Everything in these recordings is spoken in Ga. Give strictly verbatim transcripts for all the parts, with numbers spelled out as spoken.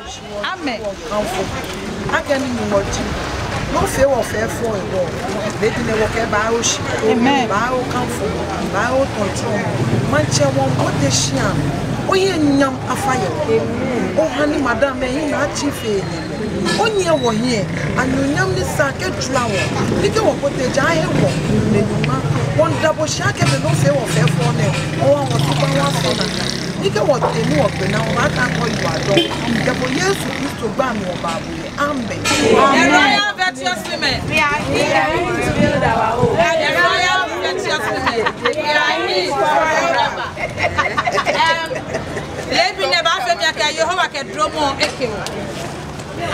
Amen. Wɔkamfo akɛ Nyɔŋmɔ ji, ni ofee wɔ fɛfɛo hewɔ, be ni wɔkɛɛ baa oshi. Amen. Baa okamfo, baa otɔtrɔmɔ. Maŋtsɛ, wɔmiibote shia, ohiɛ nyam afa yɛ wɔ. Amen. Oha ni madam lɛ hiɛ atsi fe. Onyiɛ wɔhiɛ, anunyam ni sa kɛjura wɔ. Ni kɛ wɔbote ja he wɔ, be ni ma, wɔmiida bo shi akɛ be ni ofee wɔ fɛfɛo nɛɛ, oha wɔtsu ba wɔfee nakai. Ni kɛ wɔtee ni wɔgbe naa, wɔbaata akɛ oyiwaladɔŋŋ. Yɛ bo Yesu Kristo gbɛi amli wɔbaa bo yɛ. Amen. The Royal Virtuous Women. We are here to build our home. The Royal Virtuous Women. We are here forever. Um, leebi nɛɛ baafee mi akɛ Yehowa kɛ duromɔ eke wɔ.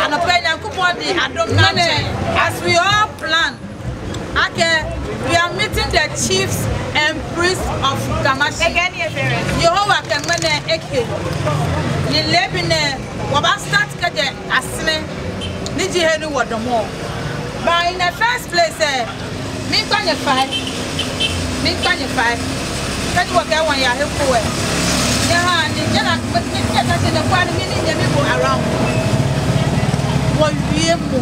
Anɔkwale Nyankopɔn de adom na nɛ. As we all plan, akɛ, we are meeting the chiefs and priests of Ga Mashie. Yehowa kɛ ŋmɛnɛ eke wɔ. Ni leebi nɛɛ, wɔbaa start kɛjɛ Asere, ni ji he ni wɔdamɔ. But in the first place, eh, miikpa nyɛ fai. Miikpa nyɛ fai. Kɛ ni wɔkɛɛ wɔyaa he ko lɛ, nyɛhaa ni nyɛna, nyɛ, nyɛ, nyɛkase nyɛkwɛa ni mi ni nyɛmi bo around. Wɔwiemɔ.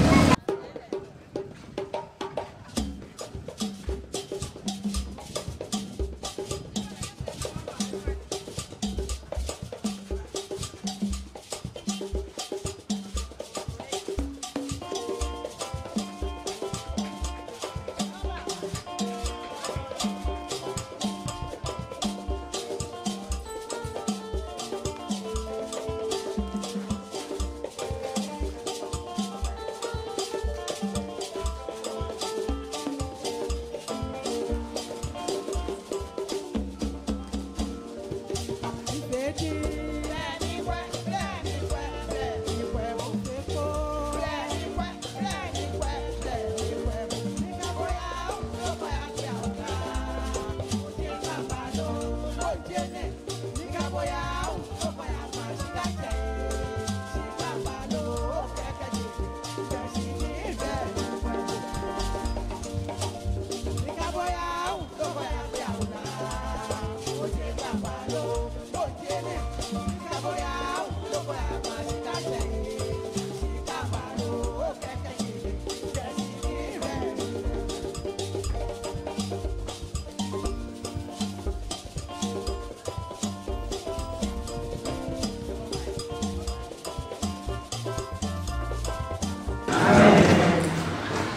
Amen.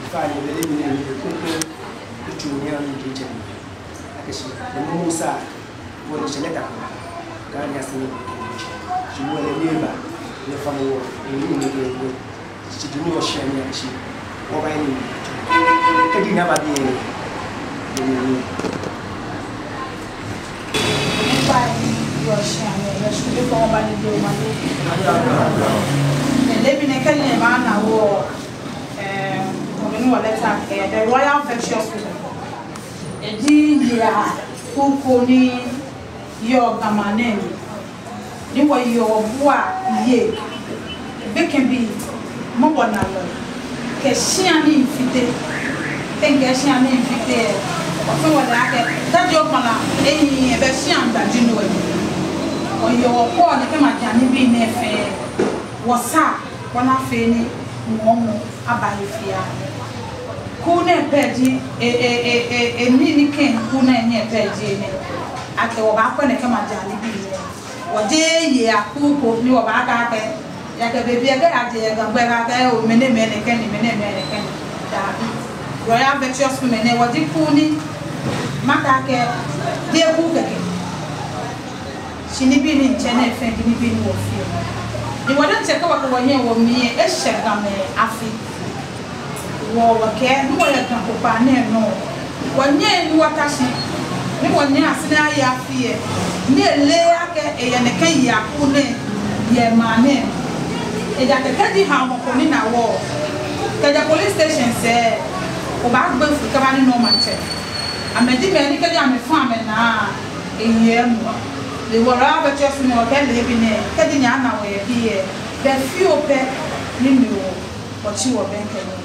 Ifa ni bele mi ni koko kutu ni ami kije. Akɛ shi, ni mɔ Musa, wɔ ni shɛlɛ ta. Ga ni asi ni. Shi wɔ ni ba, ni fa wɔ, ni ni ni ni. Shi duni wɔ shia ni akɛ shi. Wɔ ba ni. Kɛ di na ba bi. Ni ni ni. Nipa yi yɔ shia ni yɔ shia ni kɔ ba ni do ma ni. Leebi nɛɛ kɛ ni ba na wɔ, eh, wɔ ni wɔ lɛ ta, eh, the Royal Virtuous Women. Eji yei akuu ko ni yɔɔ Ga maŋ nɛɛ mli. Ni wɔyɔɔ wɔbua yei, gbekɛbii, mɔbɔnalɔi, kɛ shia ni miifite. Kɛ mikɛɛ shia ni miifite, wɔfɛɛ wɔle akɛ, taji okpala, ehiii, ebɛ shia gbaji nɔ. Wɔyɔɔ wɔkɔ ni kɛ maja nibii nɛɛ fɛɛ, wɔsaa, wɔna fɛɛ ni ŋɔɔmɔ aba he fɛɛ. Kuu nɛɛ pɛ ji, e, e, e, e, e, nii ni kɛ kuu nɛɛ nyɛ pɛ ji enɛ. Akɛ wɔbaakwɛ nɛkɛ maja nibii nɛɛ. Wɔjeee yei akuu ko ni wɔbaakɛɛ akɛ, yakɛ be biɛ kɛ aje yɛ Ga gbɛ akɛ, o, mɛnɛmɛi nɛkɛ ni, mɛnɛmɛi nɛkɛ ni. Daabi. Royal Virtuous Women nɛɛ, wɔji kuu ni, makɛɛ akɛ, jeee kuu kɛkɛ. Shi nibii ni mitsɛ nɛɛ fɛɛ ji nibii ni wɔfeɔ. Ni wɔ diɛŋtsɛ kɛ wɔkɛ wɔnyɛ wɔmli eshɛ Gamɛi afi. Wɔ, wɔkɛɛ, ni wɔyɛ Ga kpokpaa nɛɛ nɔ. Wɔnyɛŋ ni wɔta shi. Ni wɔnyɛ Asere aye afi lɛ. Ni ele akɛ eyɛ nɛkɛ yei akuu nɛɛ yɛ maŋ nɛɛ. Ejaakɛ kɛji ha mɔ ko ni na wɔ, kɛjɛ police station sɛɛ, obaagbe fui kɛba ni nɔ maŋtsɛ. Amɛji mɛi ni kɛji amɛfɔ amɛnaa, eyɛ mɔ. Ni wɔ Royal Virtuous Women wɔkɛɛ leebi nɛɛ, kɛji nyɛna wɔ yɛ biɛ, be fioo pɛ ni mli wɔ, wɔtsi wɔbɛŋkɛ nyɛ.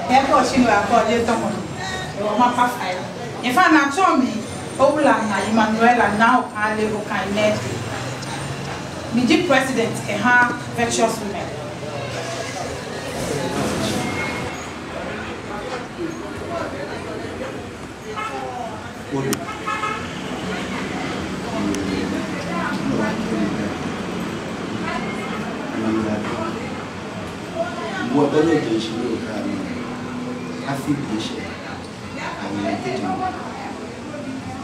Kɛ otsi nɔ akɔ je tɔmɔ. Ewɔ ma pa fai. In fact, na tsɔ mi, Owula Naa Emmanuella Naa Okaile Okainɛ. Miji president kɛha Virtuous Women.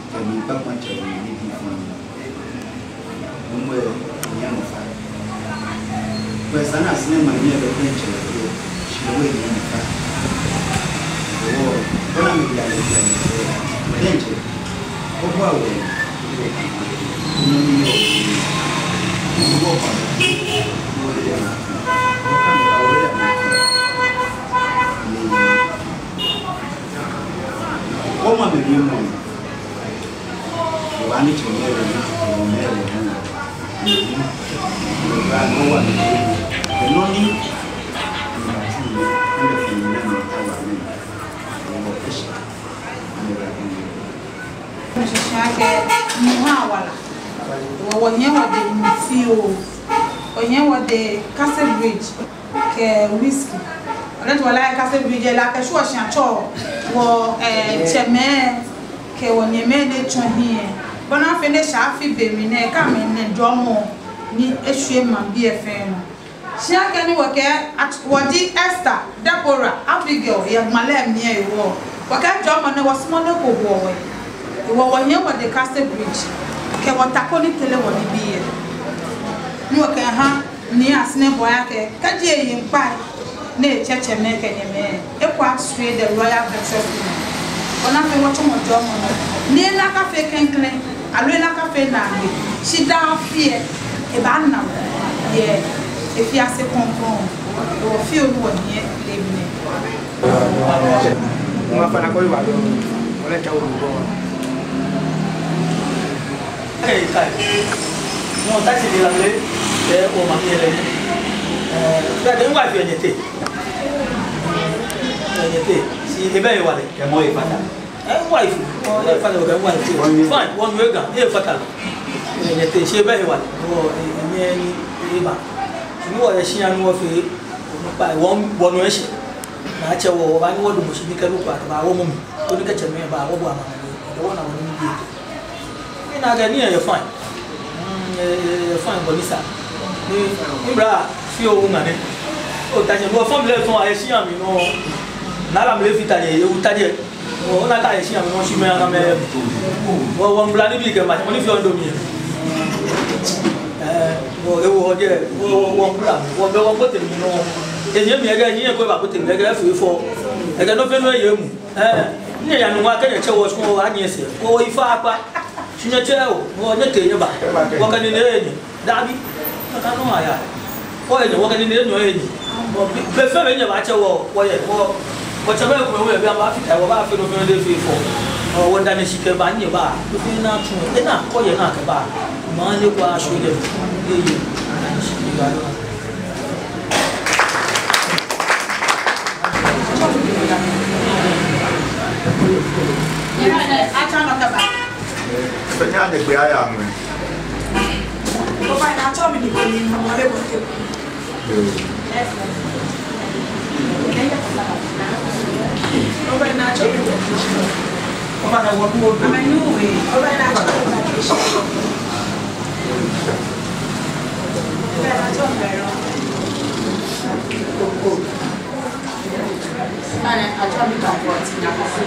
Kɛ mi kpakpa tsɛ mi ni bi fɔŋ. Nuumo, nyɛ mɔ fa. Kwɛ esa ni asɛɛ ma nyɛ bɛ kwɛ tsɛ lɛ ko, shi lɛ wɔ nyɛ mɔ fa. Wɔ, bɔ ni amɛbi alɛ bi alɛ ko, bɛ tsɛ. Ko bɔ awɛ. Nuumo ni yɔɔ. Nuumo kpa. Nuumo yɛ. Nuumo yɛ. Wɔma mɛi ni mɔ. Wɔba ni tsɔɔ mɛi lɛ, mɛi lɛ, mɛi lɛ. Wɔba ni wɔwa mɛi lɛ. Enɔ ni, mɛi lɛ, mɛi lɛ, mɛi lɛ, mɛi lɛ. Mishishã akɛ, mihã wala. Wɔ, wɔnyɛ wɔdɛŋ fioo. Wɔnyɛ wɔdɛŋ Castle Bridge. Kɛ whisky. Ɔlɛ ti wɔla yɛ Castle Bridge lɛ, akɛ shwɛ shi atsɔɔ wɔ, eh, tsɛmɛi kɛ wɔnyɛmɛi ni tsɔ hiɛ. Bɔ ni afee ni eshɛ afi be mli nɛɛ, kɛ amɛna jɔɔmɔ ni eshwie maŋbii lɛ fɛɛ nɔ. Shi akɛni wɔkɛɛ at-, wɔji Esther, Deborah, Abigail, yɛ gbalɛ mli lɛ hewɔ, wɔkɛɛ jɔɔmɔ nɛɛ wɔsumɔɔɔ ni eko hoɔ wɔ. Hewɔ wɔnyɛ wɔdɛŋ Castle Bridge. Kɛ wɔtako ni tee lɛ wɔnibii lɛ. Ni wɔkɛha Nii Asɛrɛ Bɔya kɛ, kɛji eye ŋkpai, ni etsɛ tsɛmɛi kɛ nyɛmɛi, ekɔ asue the Royal Virtuous Women. Bɔ ni afee wɔtsɔmɔ jɔɔmɔ nɔ. Ni ena akafee klɛŋklɛŋ, aloo ena akafee naagbee, shi daa afi lɛ, ebaana wɔ yɛ efiase krɔŋkrɔŋ, wɔ fioo ni wɔnyiɛ lɛ mli. Mafana kɔ yi wa lɔ, wala tsa wo lɔ. Ee, kai. Mɔ ta shi ni la mle, ee, o ma mi lɛ. Ee, bɛ de ŋwa fi enɛ tɛ. Enɛ tɛ. Shi ebe hewalɛ. Kɛ mɔ efata. Ee, wife. Mɔ efata, kɛ wife. Fine, wɔnu ega. Efata. Enɛ tɛ, shi ebe hewalɛ. O, ee, enɛ ni eba. Shi ni wɔyɛ shia ni wɔfee, wɔkpa, wɔ, wɔnu eshi. Ni atsɛ wɔ, wɔbaanyɛ wɔdamɔ shi ni kɛ nɔ ko aba, wɔmɔ mli. Koni kɛ tsɛmɛi ba, wɔbɔ amɛ. Wɔna wɔnibii. Mina akɛ nii lɛ yɛ fine. Mm, e, e, e fine bɔ ni sa. Ni, ni bra, fioo ŋa nɛ. O ta shi, wɔ family lɛ fɛɛ, ayɛ shia mli nɔ. Ni ala mle fite lɛ, ewu ta jɛ. O, ona akɛ ayɛ shia mli nɔ, shi mɛi aŋa mɛi. Wɔ, wɔ mla nibii kɛ ma, mɔ ni fioo ndo mli. Ee, wɔ, ewu ojɛ, wɔ, wɔ, wɔ mla, wɔ bɛ wɔ bote mli nɔ. Enyɛ mli, ekɛ, enyɛ ko eba bote mli, ekɛ, efee fɔ. Ekɛ nɔ fɛɛ nɔ yɛ mli. Ee, nyɛya nɔ ŋwa kɛ nyɛtsɛ wɔ sukuu wɔ anyiɛ sɛɛ. Wɔ ifa akpa. Shi nyɛtsɛ wɔ, wɔ nyɛtee nyɛba. Wɔkɛ nine yɛ nyɛ. Dabi. Kaka nɔ aya. Wɔ yɛ nyɛ, wɔkɛ nine yɛ nyɛ yɛ nyɛ. Wɔ be, be fɛɛ be nyɛbaatsɛ wɔ, wɔyɛ. Wɔ, wɔtsɛmɛi komɛi wɔ yɛ, be amɛbaafite, wɔbaafee nɔ fɛɛ nɔ ni efee fɔ. Wɔ, wɔdamɔ shi kɛba nyɛba. Nɔ fɛɛ nɔ atsu. Ena kɔ yɛ naa kɛba. Mane kwa shwɛ. Ee, ee. Fine, atsɛɔ mi Comfort Nyakɔkɔ.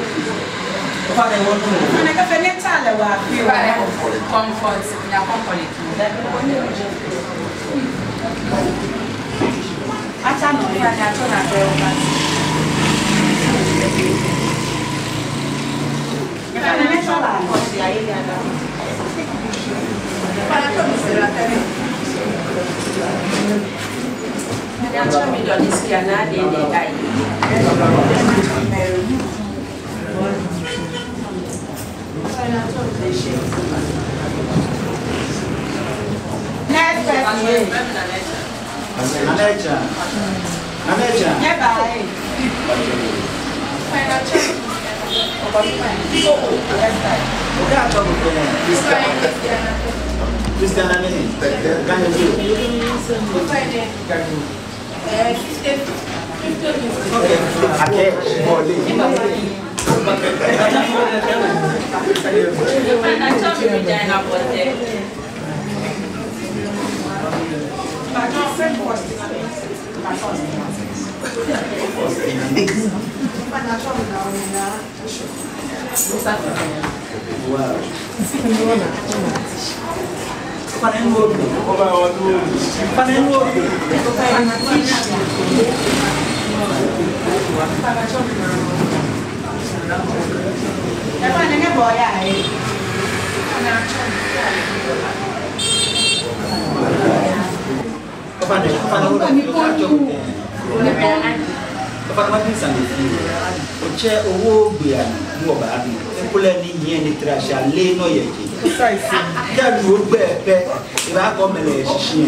Fine, wɔ nu. Fine, kɛ fee ni tsa lɛ wa. Fine, Comfort, Comfort Nyakɔkɔ lɛ. Atsɛɔ nɔ, fine, atsɛɔ nɔ, fine, fine. Next person. Anacha. Anacha. Nyɛba ee. Oya tɔ mi fɛɛ. Christian nani? Gani. Gani. Eh, fifty, fifty. Okay. Akɛ, bɔle. Ofainɛ, ofainɛ, ofainɛ, mabi sane fioo. Otsɛ, owo ogbɛi ni wɔbaabi. Ekolɛ ni nyɛ ni tra shi ale nɔ yɛ je. Kɛ nu ogbɛi pɛ, ebaakɔ mɛlɛ shishi.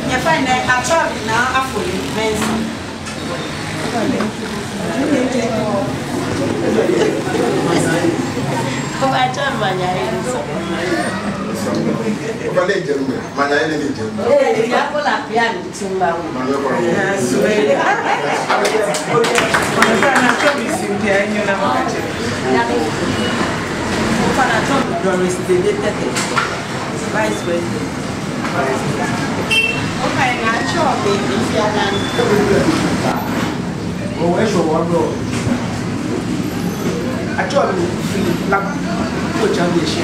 Nyɛfainɛ, atsɛɔ mi Naa Afole Mensah. Obatsɛ mi Manya Yele Nso. Obatsɛ mi Manya Yele Nso. Ee, ya kola piano timba wo. Manya Yele Nso. Ofainɛ, atsɛɔ mi Cynthia Enyo Naa Makatsɛ. Ofainɛ, atsɛɔ mi Doris Dede Tetteh. Vice President. Ofainɛ, atsɛɔ mi Fifi Anan. Owe sho wando. Atsɛɔ mi Philip Lam. Ko chambe shi.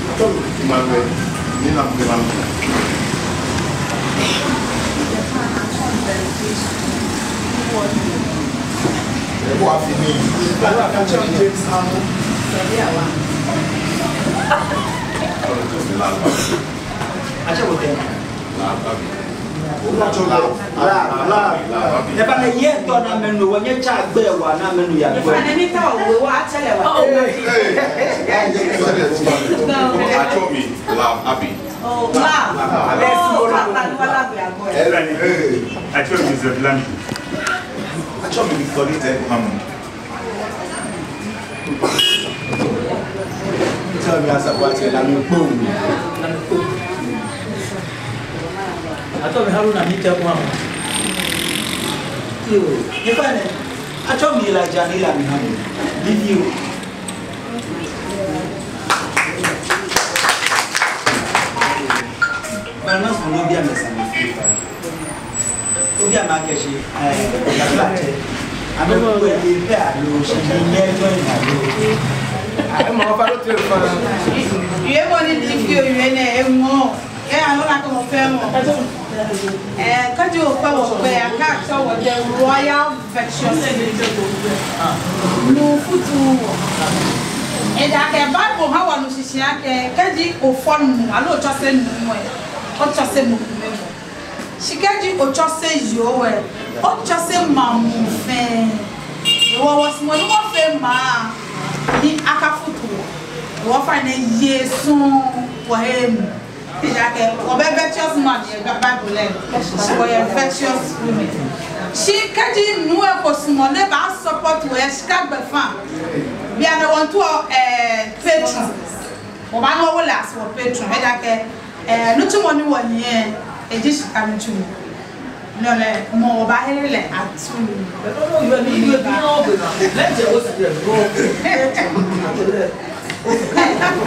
Atsɛɔ mi Emmanuel. Ni na mbe na mbe. Ebo afi ni. Atsɛɔ mi James Amu. Atsɛɔ mi Tɛnka. Love, love, love. Nyɛfainɛ, nyɛtao ni amɛnu wɔ, nyɛtsɛ gbɛ wa ni amɛnu yɛ gbɛ. Hey, hey. Atsɛɔ mi Love Abi. Oh, Love. Atsɛɔ mi Joseph Lami. Atsɛɔ mi Victor Lee Teku Hammond. Atsɛɔ mi Asakwati Lami Kpone. Atsɛɔ mi Haruna Nii Teku Hammond. Yoo, nyɛfainɛ, atsɛɔ mi Elijah Nii Lami Hammond. Bibi oo. Bana sɔnɔ bi amɛsɛɛ amɛfee. Obi ama kɛshi, eh, ɔkafla tsɛ. Amɛ ko ebi pɛ aloo, shi ni nyɛ jɔ ina aloo. Ah, ema ofa do te fa. Yɛ mɔ ni di fi o yɛ nɛ, emɔ. Kɛ aloo na kɛ mɔ fɛɛ mɔ. Eh, kɛji okpɛ wɔ gbɛi, akatsɛ wɔ the Royal Virtuous Women. Nuu futuuu wɔ. Ejaakɛ Bible ha wɔ nu shishi akɛ, kɛji ofɔ nuu, aloo otsɔse nuu lɛ, otsɔse mɔ kome mɔ. Shi kɛji otsɔse yoo lɛ, otsɔse maŋ muu fɛɛ. Hewɔ wɔsumɔɔ ni wɔfee maŋ ni akafutu wɔ. Hewɔ ofainɛ Yesu wɔhe nu. Ejaakɛ wɔbɛ virtuous man yɛ Bible lɛ. Shi wɔyɛ virtuous women. Shi kɛji nuu lɛ ko sumɔɔ ni ebaa support wɔ yɛ shika gbɛfaŋ, bianɛ wɔmiitao, eh, Patreon. Wɔbaanu wɔ lɛ as wɔ Patreon. Ejaakɛ, eh, nitsumɔ ni wɔnyiɛ, eji shika nitsumɔ. No lɛ, mɔ wɔbaahere lɛ atuu.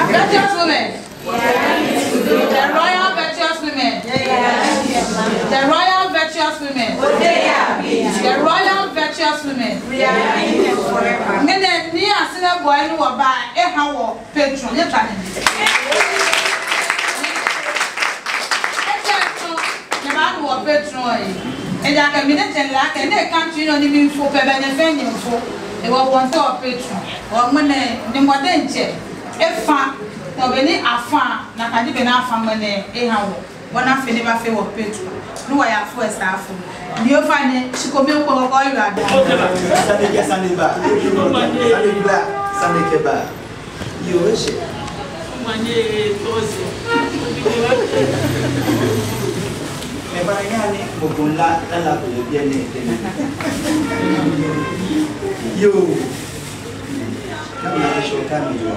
Virtuous women. The Royal Virtuous Women. The Royal Virtuous Women. The Royal Virtuous Women. Ŋmɛnɛ Nii Asɛrɛ Boi ni wɔba eha wɔ patron. Nyɛtswa nyɛmli. Etsɛ tsu, nyɛba ni wɔ patron lɛ. Ejaakɛ mi diɛŋtsɛ mile akɛ ni country nɔ ni mifo pɛ bɛ nyɛ fɛɛ nyɛfo. Hewɔ wɔmiitao patron. Hewɔ ŋmɛnɛ ni mɔ diɛŋtsɛ efa, no be ni afa, nakai ji be ni afa ŋmɛnɛ eha wɔ. Bɔ ni afee ni ebafee wɔ patron. Ni wɔyafo esaafo. Ni ofainɛ, shi kome kpɔ kɔkɔ yɔ ada. Sane ja sane ba. Sane bla, sane kɛba. Yoo, eshɛ. Mɛɛ ba nya ni gbogbo la, ta la ko yɛ biɛ nɛɛ tɛŋŋ. Yoo. Kama sho kama yoo.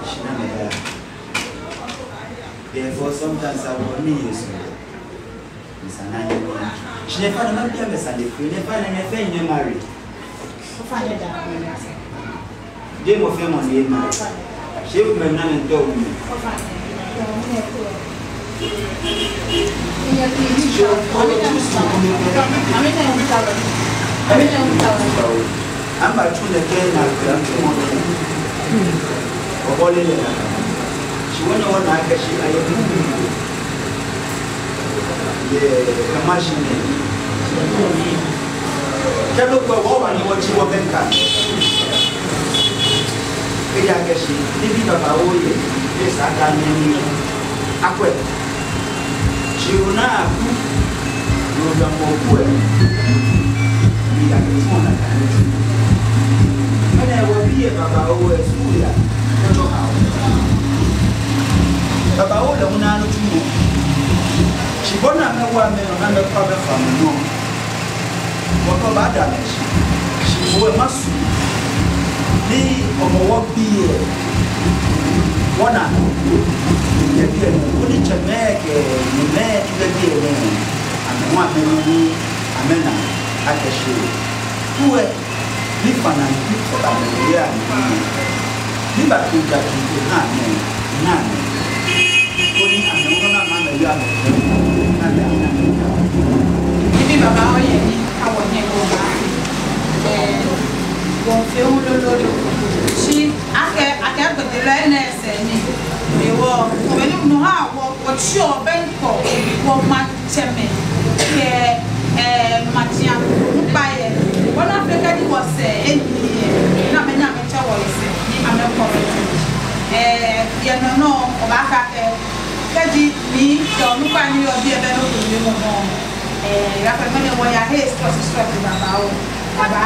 Shi na mɛɛ ba. Therefore, sometimes I want me is. Misanaa nyɛ. Shi nyɛfainɛ, mabi nyɛ sane ko. Nyɛfainɛ, nyɛ fɛɛ nyɛ marry. Ofainɛ da. Jeee mɔ fɛɛ mɔ ni e-marry. Shi ekomɛi mina mɛi tɔ wu mɛ. Amɛtsu nɛkɛ ni akɛ amɛtsu mɔ. Ɔbɔ lɛ lɛ na. Shi wɔnyɛ wɔna akɛ shi ayɛ mumɔ. Yɛ kama shi nɛ. Kɛ no kwɛ wɔ wa ni wɔtsi wɔbɛŋkɛ. Ejaakɛ shi nibii babaoo yɛ, esa akɛ nyɛmi akwɛ. Shi ona aku, no da mɔ kwɛ. Ni ya kɛ sɔ na ka ni. Mɛnɛ wɔ bi yɛ babaoo yɛ su ya, kɛ tsɔ ka o. Babaoo lɛ mɔ naa nɔ tsu mɔ. Shi bɔ ni amɛwa amɛ, amɛkɔ amɛfa amɛnɔ. Wɔkɔ ba da amɛ shi. Shi wɔ masu. Ni Hɔmɔwɔ bii lɛ. Wɔna. Yɛ biɛ nɛɛ. Wɔnitsɛmɛi kɛ nyɛmɛi ni bɛ biɛ nɛɛ. Amɛwa amɛnɔ ni amɛna akɛ shi. Kuɛ. Ni fana ni kɔba mɛ yɛ amɛ. Ni ba ko ja ki ko na mɛ, na mɛ. Koni amɛ wɔna ma mɛ yɛ amɛ. Na mɛ, na mɛ. Nibii babaoo yɛ ni ka wɔ nyɛ ko ba. Ee, wɔfee wu lolo. Shi akɛ, akɛ gbɛtɛ lɛ nɛ sɛɛ ni. Hewɔ, kome ni nɔ ha wɔ, wɔtsi obɛŋkɛ, wɔma tsɛmɛi kɛ, ee, maŋtsɛ onukpai lɛ. Bɔ ni afee kɛji wɔsɛɛ enyiɛ, ni amɛnyɛ amɛtsɛ wɔ yisɛɛ, ni amɛkɔ wɔ yisɛɛ. Ee, yɛ nɔ nɔ, obaakɛɛ akɛ, kɛji mi, kɛ onukpai ni yɔɔ biɛ bɛ nɔ ko yɛ mɔ nɔ. Ee, ya fɛɛ mɛni wɔya he stress, stress babaoo. Baba,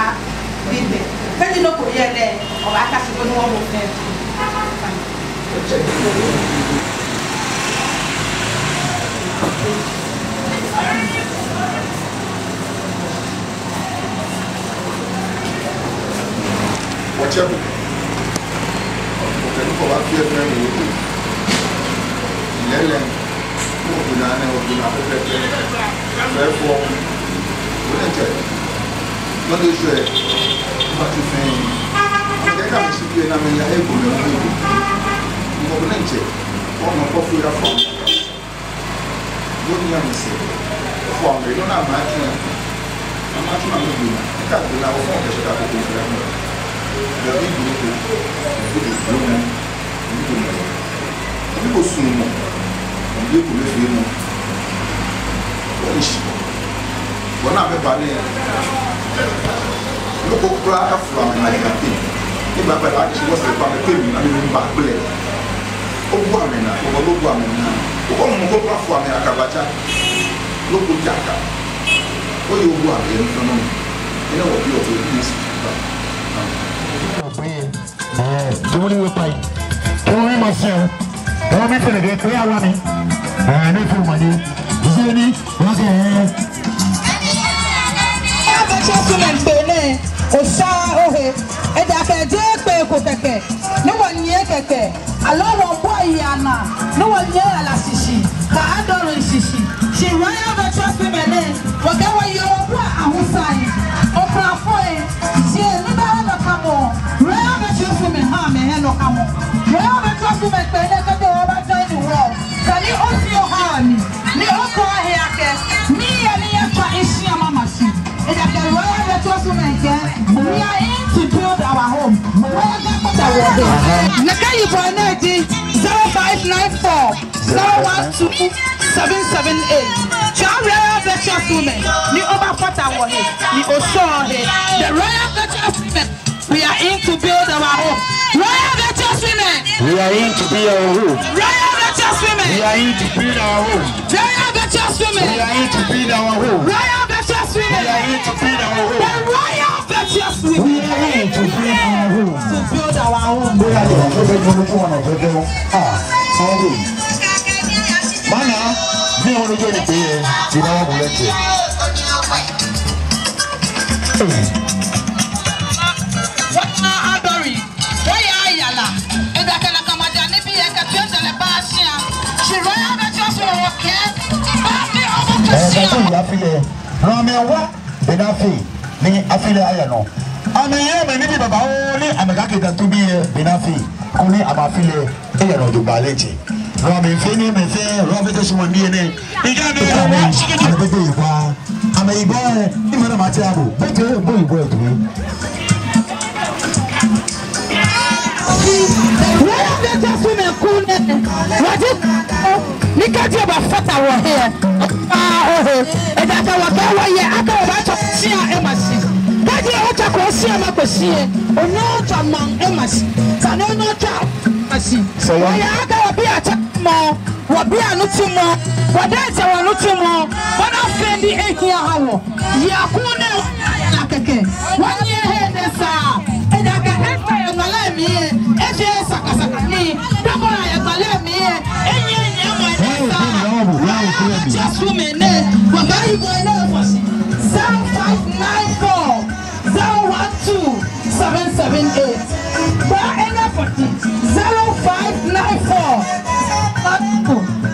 bibe. Kɛji nɔ ko yɛ lɛ, obaakɛɛ shi koni wɔbo fɛɛ. Wɔtsɛ bo. Okɛ nɔ ko baafee fɛɛ ni odo. Lɛɛlɛŋ. Ogbɛnaa nɛɛ, ogbɛnaa pɛpɛɛpɛ. Fɛɛ fɔ. Onitsɛ. Nɔ ni eshwɛ. Mba tsu fɛɛ. Okɛ ka mi shi biɛ na mɛi ya eko mɛ eko. Mɔ ko nɛɛ ntsɛ. Wɔmɔ kɔ fo ya fɔ. Bo ni amɛsɛɛ. Fɔ amɛ, no na ma tsu. Ama tsu na mɛ gbɛnaa. Ka gbɛnaa, ofɔ kɛ shi ka ko ko fɛɛ mɔ. Dabi gbɛnaa ko. Ko gbɛnaa. Ni ko mɔ. Ni ko suɔmɔ. Ni ko lɛ fee mɔ. Wɔle shi. Bɔ ni amɛba nɛɛ. Nɔ ko kwraa akafo amɛ naa yɛ kɛtee. Ni baaba lɛ atsi wɔsɛɛ ba amɛ kɛ mi, amɛ miiba kpele. Obu amɛ naa, obɔ lɛ obu amɛ naa. Obɔ mɔ ko kwraa fo amɛ akabatsa. Nɔ ko jaka. Oye obu amɛ yɛ nɔ fɛɛ nɔ. Enɛ wɔ bi oto bi si ba. Ee, jɔɔmɔ ni wɔ pai. Jɔɔmɔ ni ma sɛɛ. Jɔɔmɔ ni fɛɛ lɛ kɛ ya wa mi. Ee, ni fɛɛ ma ni. Jise ni, wa kɛ, ee. Abɛtsɛ sumɛ kpe nɛɛ, osa ohe. Ejaakɛ jeee kpe ko kɛkɛ. Ni wɔnyiɛ kɛkɛ. Aloo wɔbua yi anaa, ni wɔnyiɛ lala shishi, kɛ adɔrɔi shishi. Shi Royal Virtuous Women nɛɛ, wɔkɛ wɔyeɔ wɔbua ahusai. Okulafoi, shi ni bɛ hiɛnɔkamɔ. Royal Virtuous Women ha amɛ hiɛnɔkamɔ. Royal Virtuous Kpee nɛɛ kɛtee wɔbaatsɔ ni wɔ. Sani oshi oha mi. Ni okɔ ahe akɛ. Miyɛ ni yatsa eshia mama shi. Ejaakɛ Royal Virtuous Women kɛɛ. We are in to build our home. Wɔyɛ kɛkpata wɔhe. Nɛkɛ yibɔ nɛɛ ji zero five nine four, zero one two, seven seven eight. Tswa Royal Virtuous Women. Ni obaafata wɔhe. Ni oshɔ he. The Royal Virtuous Women. We are in to build our home. Royal Virtuous Women. We are in to build our home. Royal Virtuous Women. We are in to build our home. Royal Virtuous Women. We are in to build our home. Royal Virtuous Women. We are in to build our home. The Royal Virtuous Women. We are in to build our home. To build our home. Bóyá lè wọ́n fẹ́ fẹ́ fún wọn fẹ́ fẹ́ wọn. Ah, àwọn ọmọ yìí. Mana, mi ò ní jẹ́ ní pé ẹ, ìdáwọ́ kò lẹ́tẹ̀ẹ́. Wɔyɛ ayala. Ejaakɛ nakai maja nibii lɛ kɛ tsɔɔmɔ lɛ baa shia. Shi Royal Virtuous Women wɔkɛɛ, baabi ɔmɔ kɛ shia. Ɛɛ, bɛ ko ya afi lɛ. Nɔ amɛwa, be ni afi, ni afi lɛ aya nɔ. Amɛyɛ amɛnibii babaoo ni amɛkakɛ ta tubii lɛ, be ni afi, koni amɛ afi lɛ aya nɔ jogbaŋŋ lɛ tsɛ. Nɔ amɛfee ni amɛfee, Royal Virtuous Women bii nɛɛ. Ika amɛ, amɛ, amɛ bɛ yi kwa. Amɛ yibɔ, ni mɛni ma tsɛ abo. Bɛ tɛ bo yibɔ tu. Royal Virtuous Women kuu nɛɛ. Wɔji, ni kɛji obaafata wɔhe. Ah, ohe. Ejaakɛ wɔkɛɛ wɔyɛ akɛ wɔbaatsɔ shia ema shi. Kɛji otswako shia mako shia. Onyɛŋ otswa maŋ ema shi. Sani onyɛŋ otswa ema shi. Wɔyɛ akɛ wɔbii atsɛmɔ. Wɔbii anitsumɔ, wɔdiɛŋtsɛ wɔnitsumɔ, bɔ ni afee ni ehia aha wɔ. Yɛ kuu nɛɛ naa kɛkɛ, wɔnyiɛ he nɛɛ sa, ejaakɛ ekpɛ yɛ gbala mli, efee sakasaka nii, dabɔla yɛ gbala mli, enyiɛ nyiɛmɔ nɛɛ sa. Royal Virtuous Women nɛɛ, wɔbaayi bɔ nɛɛ fɔ shi, zero five nine four, zero one two, seven seven eight. Ba ena forty, zero five nine four,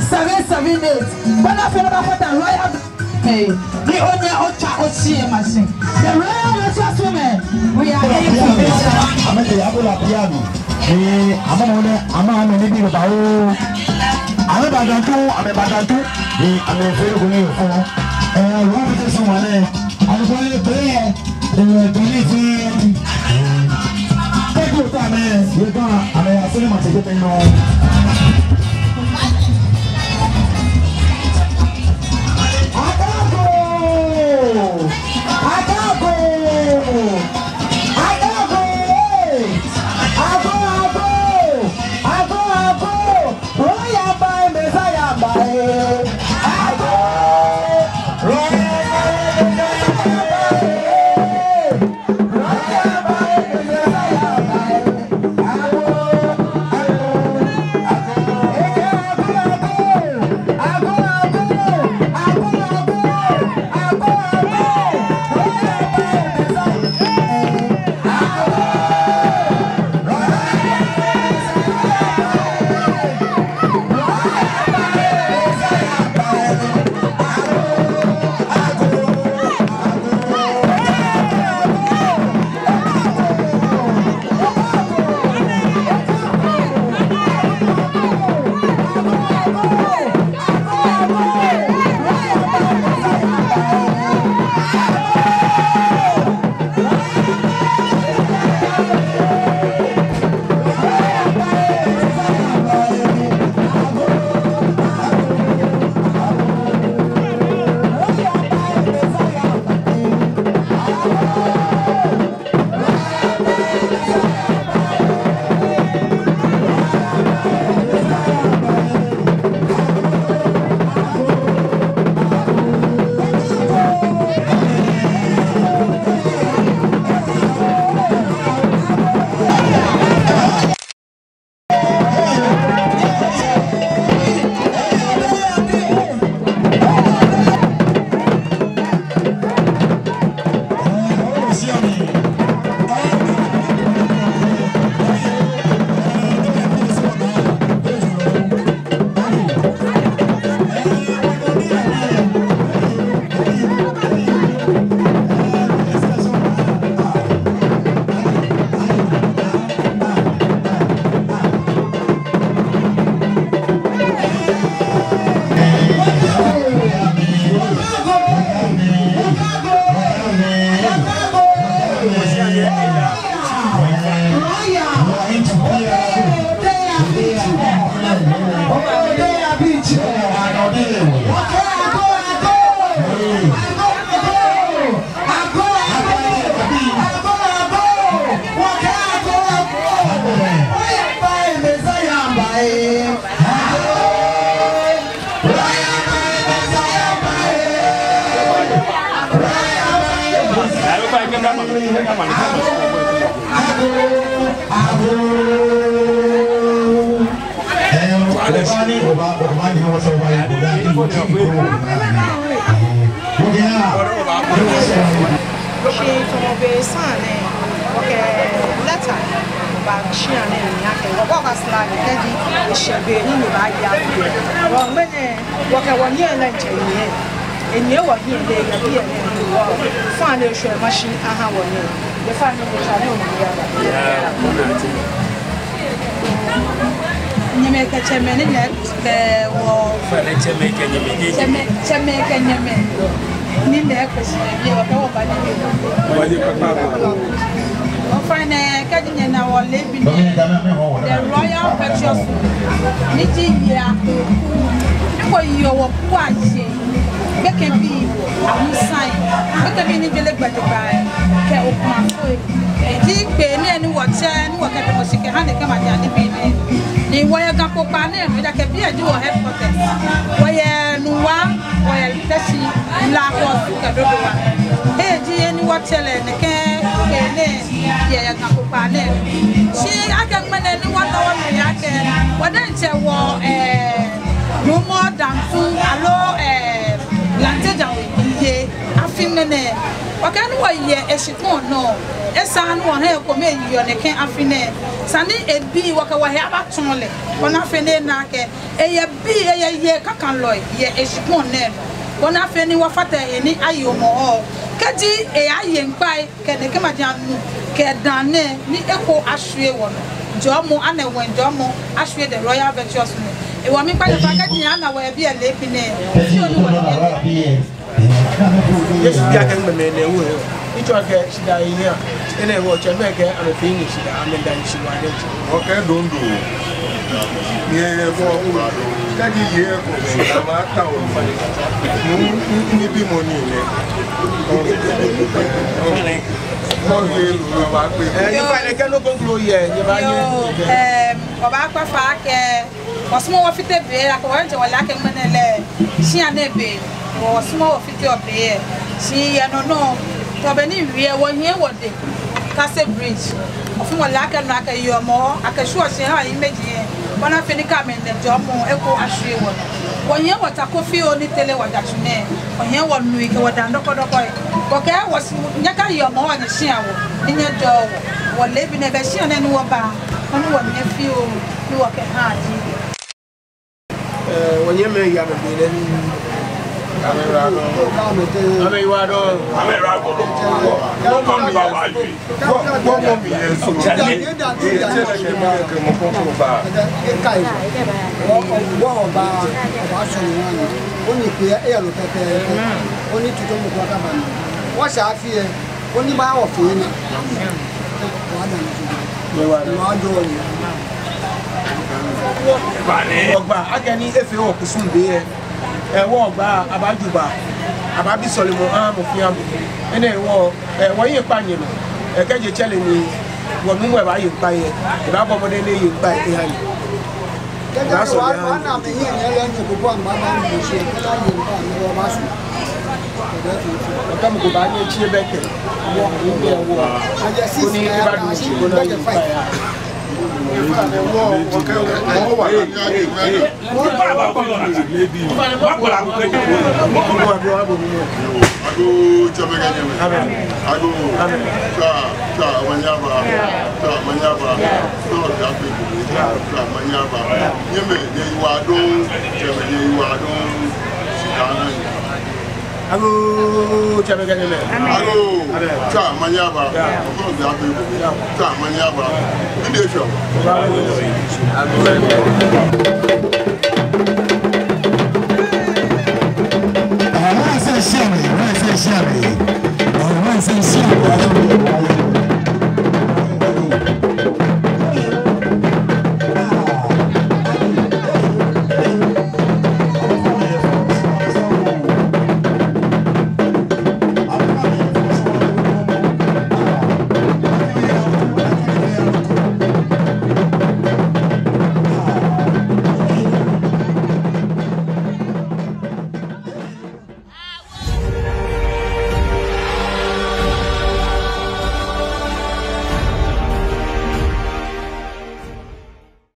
seven seven eight. Bɔ ni afee ni obaafata Royal Virtuous Women. Ni onyɛ otswa oshia ema shi. The Royal Virtuous Women, we are here for you. Amɛtee abola piano. Ni amɛmɔ nɛɛ, amɛ amɛnibii babaoo. Amɛbaadantu, amɛbaadantu. Ni amɛfee ko ni fɔ. Ɛɛ, Royal Virtuous Women nɛɛ. Amɛkɔ lɛ pɛ. Ɛɛ, toni fɛɛ. Thank you, amɛ. Yɛ daa, amɛ asɛɛ ma tɛ kɛ nɔ. Agoo! Agoo! Agoo! Agoo! Agoo! Agoo! Royal by Messiah by. Agoo! Royal by Messiah by. Royal by Messiah by. Agoo! Agoo! Shi tamɔ be saŋŋ nɛɛ, wɔkɛ lɛta ba shia nɛɛ mli akɛ wɔbaakwɛ sane lɛ kɛji eshɛ be ni no baaye afi. Wɔ ŋmɛnɛ wɔkɛ wɔnyɛ lɛ diɛŋtsɛ nyiɛ. Enyiɛ wɔhiɛ lɛ, eya biɛ nɛɛ, wɔfã lɛ eshwɛ mashi aha wɔnyɛ. Efa ni wɔtswa ni wɔnyɛ aba. Nyɛmɛi kɛ tsɛmɛi ni nɛɛ kɛ wɔ. Ofainɛ, tsɛmɛi kɛ nyɛmɛi kɛ. Tsɛmɛi, tsɛmɛi kɛ nyɛmɛi ni nɛɛ kɛ shi biɛ, wɔkɛ wɔ ba ni biɛ. Wɔle kpakpa. Ofainɛ, kɛji nyɛna wɔ leebi nɛɛ, the Royal Virtuous, ni ji yei akɛ ni wɔyeɔ wɔ kpoo aye. Gbekɛbii, amusaŋ, gbekɛbii ni jɔɔ lɛ gbɛjegbɛi kɛ okumafoi. Eji kpee nɛɛ ni wɔtsɛ ni wɔkɛdamɔ shi kɛha nɛkɛ maji anibii nɛɛ. Ni wɔyɛ Ga kpokpaa nɛɛ nɔ, ejaakɛ biɛ ji wɔ headquarters. Wɔyɛ Nungua, wɔyɛ Teshie, La, Osu kɛ Dodowa. Eji he ni wɔtsɛ lɛ nɛkɛ kpee nɛɛ yɛ, yɛ Ga kpokpaa nɛɛ nɔ. Shi akɛ ŋmɛnɛ ni wɔna wɔmli akɛ wɔ diɛŋtsɛ wɔ, eh, Nuumo Dantu aloo, eh, Lante Djan We yei afi ŋmɛnɛ. Wɔkɛɛ ni wɔyɛ eshikpɔŋ nɔ, esaaa ni wɔha ekome yeɔ nɛkɛ afi nɛɛ. Esa ni ebii wɔkɛ wɔhe abatsɔɔ lɛ, bɔ ni afee ni ena akɛ eyɛ bii, eyɛ yei kakalɔi yɛ eshikpɔŋ nɛɛ nɔ, bɔ ni afee ni wɔfata he ni aye Hɔmɔwɔ. Kɛji eyaye ŋkpai kɛ nɛkɛ maji anu kɛ daa nɛɛ ni eko ashwie wɔnɔ. Jɔɔmɔ, anɛ wɔŋ jɔɔmɔ ashwie the Royal Virtuous nɔ. Ehewɔ miikpa nyɛ fai akɛ nyɛna wɔ yɛ biɛ leebi nɛɛ. Fioo ni wɔyɛ. Yesu bi akɛ ŋmɛnɛ nɛɛ wɔ yɛ. Etsɔɔ akɛ shidaa yɛ hiɛ. Enɛ hewɔ tsɛmɛi kɛ amɛfee nyɛ shidaa, amɛda nyɛ shi waa diɛŋtsɛ. Wɔkɛ dondo. Nyɛ yɛ bɔ. Kɛji yei ko amɛta wɔ. Ni, ni, nibii mɔ ni nɛ. Yoo, ɛm, wɔbaakpa fai akɛ wɔsumɔɔ wɔfite be, akɛ wɔ diɛŋtsɛ wɔle akɛ ŋmɛnɛ lɛ shia nɛɛ be, wɔsumɔɔ wɔfiteɔ be. Shi yɛ nɔ nɔŋŋ, tɔ be ni wie wɔhiɛ wɔde Castle Bridge. Wɔfumɔ lɛ akɛ nɔ akɛ yɔɔmɔ, akɛ shwieɔ shi ha yi meji yɛ. Bɔ ni afee ni kɛ amɛna jɔɔmɔ eko ashwie wɔnɔ. Wɔhiɛ wɔta ko fioo ni tere wɔjatsu nɛɛ. Wɔhiɛ wɔnui kɛ wɔdaa dɔkɔdɔkɔ yɛ. Wɔkɛɛ wɔshi nyɛkayɔɔmɔ wɔ nyɛshia wɔ, ni nyɛjɔɔ wɔ. Wɔ leebi nɛɛ be shia nɛɛ ni wɔba, koni wɔnyiɛ fioo, ni wɔkɛha ji. Eh, wɔnyɛmɛi yɛ amɛbe lɛ ni. Amɛyiwaladɔŋŋ. Amɛyiwaladɔŋŋ. Amɛyiwaladɔŋŋ. Gbɔmɔ mi yɛ so. Tsɛ lɛ kɛ mɔ ko ba. Wɔ, wɔ, wɔba, wɔba sɔrɔ wɔnɔ. Oni kpe yɛ, eyɛ lɛ pɛpɛɛpɛ. Oni tutu mɔ ko kaba ni. Wɔsɛɛ afi yɛ. Oni ba wɔ fɛɛ ni. Wɔda ni. Wɔda ni. Wɔgba, akɛni efee wɔ kusum be yɛ. Ɛ, wɔgba, abaajuba, abaabi sɔlemɔ, ah, mɔ fɛɛ mɔ. Enɛ hewɔ, ɛ, wɔyɛ kpa nyɛ nɔ. Ɛ, kɛjɛ tsɛ lɛ ni, wɔnuumo ebaaye kpa yɛ. Ebaabɔ mɔdɛŋ ni eye kpa yɛ eha nyɛ. Ebaasɔle eha nyɛ. Ɔka mɔ ko baanyɛ etsi ebɛŋkɛ. Wɔ, wɔ, wɔ. Koni ebadu shi, koni eye kpa yɛ. Agoo, tsɛmɛi kɛ nyɛmɛi. Agoo. Tswa, tswa, omanye aba. Tswa, omanye aba. Tswa, omanye aba. Nyɛmɛi, nyɛyiwaladɔŋŋ. Tsɛmɛi, nyɛyiwaladɔŋŋ. Shidaa. Agoo, tsɛmɛi kɛ nyɛmɛi. Agoo. Tswa, omanye aba. Tswa, omanye aba. Minde tswa.